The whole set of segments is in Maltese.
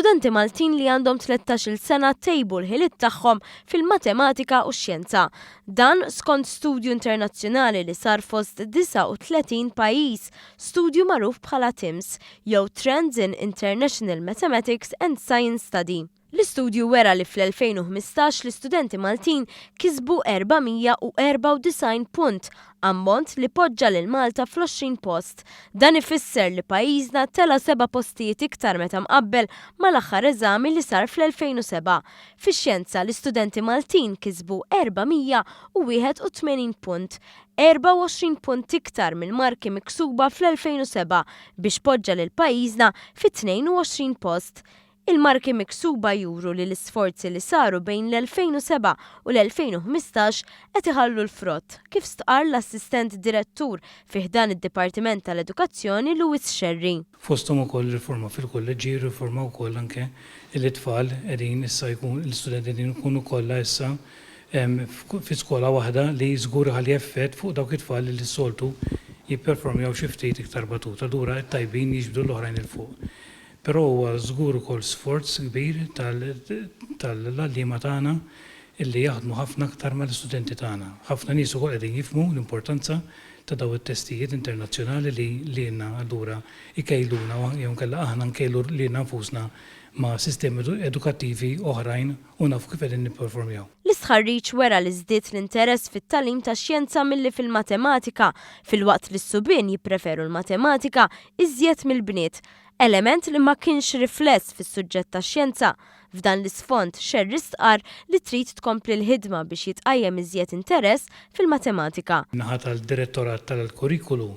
L-istudenti Maltin li għandhom 13-il sena tejbu l-ħiliet tagħhom fil-matematika u x-xjenza. Dan skont studju internazzjonali li sar fost 39 pajjiż, studju magħruf bħala TIMSS, jew Trends in International Mathematics and Science Study. L-istudju wera li fl-2015 l-istudenti Maltin kisbu 494 punt, ammont li poġġa lil Malta fl-20 post. Dan ifisser li pajjiżna tela' seba' postijiet iktar meta mqabbel mal-aħħar eżami li sar fl-2007. Fix-xjenza, l-istudenti Maltin kisbu 481 punt, 24 punt iktar mill-marki miksuba fl-2007 biex poġġa lil pajjiżna fit-22 post. Il-marki miksuba juru li l-isforzi li saru bejn l-2007 u l-2015 qed iħallu l-frott, kif stqarr l-Assistent Direttur fi ħdan id-Dipartiment tal-Edukazzjoni Louis Scerri. Fosthom ukoll riforma fil-kulleġġi, riforma wkoll anke li t-tfal qegħdin issa jkun, l-istudenti qegħdin ikunu kollha issa fi skola waħda li żgur iħalli effett fuq dawk it-tfal li s-soltu jipperformjaw xi ftit iktar batut. Allura t-tajbin jiġbdu l-oħrajn 'il fuq. Però huwa żgur ukoll sforz kbir tal-għalliema tagħna illi jaħdmu ħafna aktar mal-istudenti tagħna. Ħafna nies ukoll qegħdin jifhmu l-importanza ta' dawn it-testijiet internazzjonali li lilna allura jkejluna jew inkella aħna nkejlu lilna nfusna ma' sistemi edukattivi oħrajn u nafu kif qegħdin nipperformjaw. L-istħarriġ wera li żdied l-interess fit-tagħlim tax-xjenza milli fil-matematika, filwaqt li s-subien jippreferu l-matematika iżjed mill-bniet, element li ma kienx rifless fis-suġġett tax-xjenza. F'dan l-isfond, Scerri stqarr li trid tkompli l-ħidma biex jitqajjem iżjed interess fil-matematika. Min-naħa tal-Direttorat tal-Kurrikulu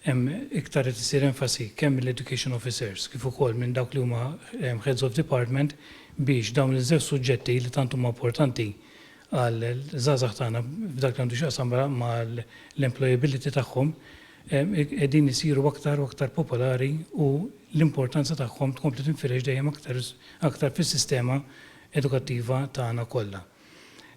hemm iktar qed issir enfasi kemm mill-Education Officers kif ukoll minn dawk li huma Heads of Department biex dawn iż-żewġ suġġetti li tant huma importanti għall-żgħażagħ tagħna f'dak li għandu x'jaqsam mal-employability tagħhom qegħdin isiru aktar u aktar popolari u l-importanza tagħhom tkompli tinfirex dejjem aktar aktar fis-sistema edukattiva tagħna kollha.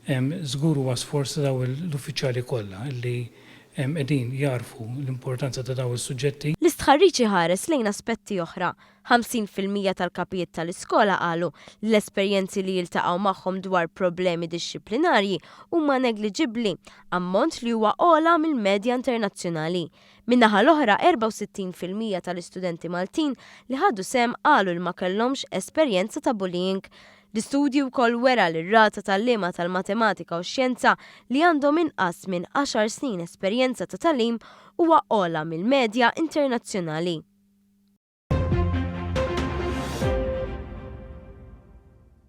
Żgur huwa sforz ta' dawn l-uffiċjali kollha li qegħdin jagħrfu l-importanza ta' dawn is-suġġetti. L-istħarriġ iħares lejn aspetti oħra. 50% tal-kapijiet tal-iskola qalu li l-esperjenzi li jiltaqgħu magħhom dwar problemi dixxiplinarji huma negliġibbli, ammont li huwa ogħla mill-medja internazzjonali. Min-naħa l-oħra, 64% tal-istudenti Maltin li ħadu sehem qalu li ma kellhomx esperjenza ta' bullying. L-istudju wkoll wera li r-rata t'għalliema tal-matematika u x-xjenza li għandhom inqas minn għaxar snin esperjenza ta' tagħlim huwa ogħla mill-medja internazzjonali.